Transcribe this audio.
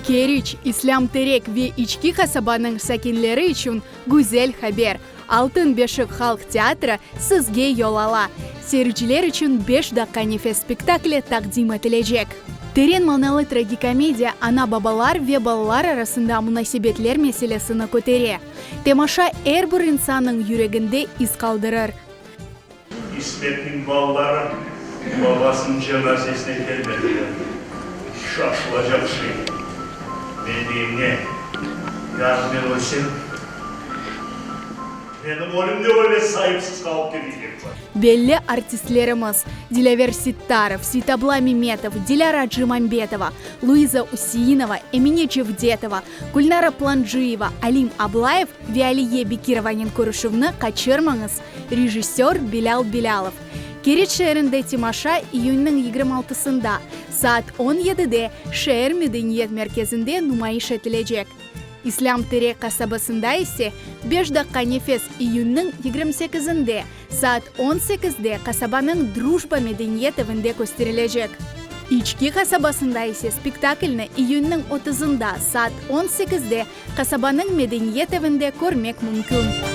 Keriç, İslâm Terek ve İçki qasabanıñ sakinleri içün güzel haber, Altın beşik halq teatri sizge yol ala! Seyirciler içün Beş daqqa nefes spektakli taqdim etilecek. Teren manalı tragikomediya ana-babalar ve balalar arasında munasebetler meselesini kötere. Temaşa er bir insannıñ yüreginde iz qaldırır. İsmetniñ balaları babasınıñ cenazesine kelmediler. Şaşılacaq şey. Men deyim ne? Yarın men ölsem, menim ölüm de öyle saipsiz qalıp ketecek. Belli artistlerimiz, Dilâver Sittarov, Seytabla Memetov, Dilâra Acimambetova, Luiza Useinova, Emine Cevdetova, Gülnara Plancıyeva, Alim Ablayev ve Aliye Bekirovanen körüşüvni qaçırmañız, rejissör Bilâl Bilâlov. Keriç şeerinde temaşa iyünniñ 26-sında, saat on yedide şeer medeniyet merkezinde numayış etilecek. İslâm Terek qasabasında ise Beş daqqa nefes iyünniñ 28-inde, saat on sekizde qasabanıñ Drujba medeniyet evinde kösterilecek. İçki qasabasında ise spektaklni iyünniñ otuzında, saat on sekizde qasabanıñ medeniyet evinde körmek mümkün.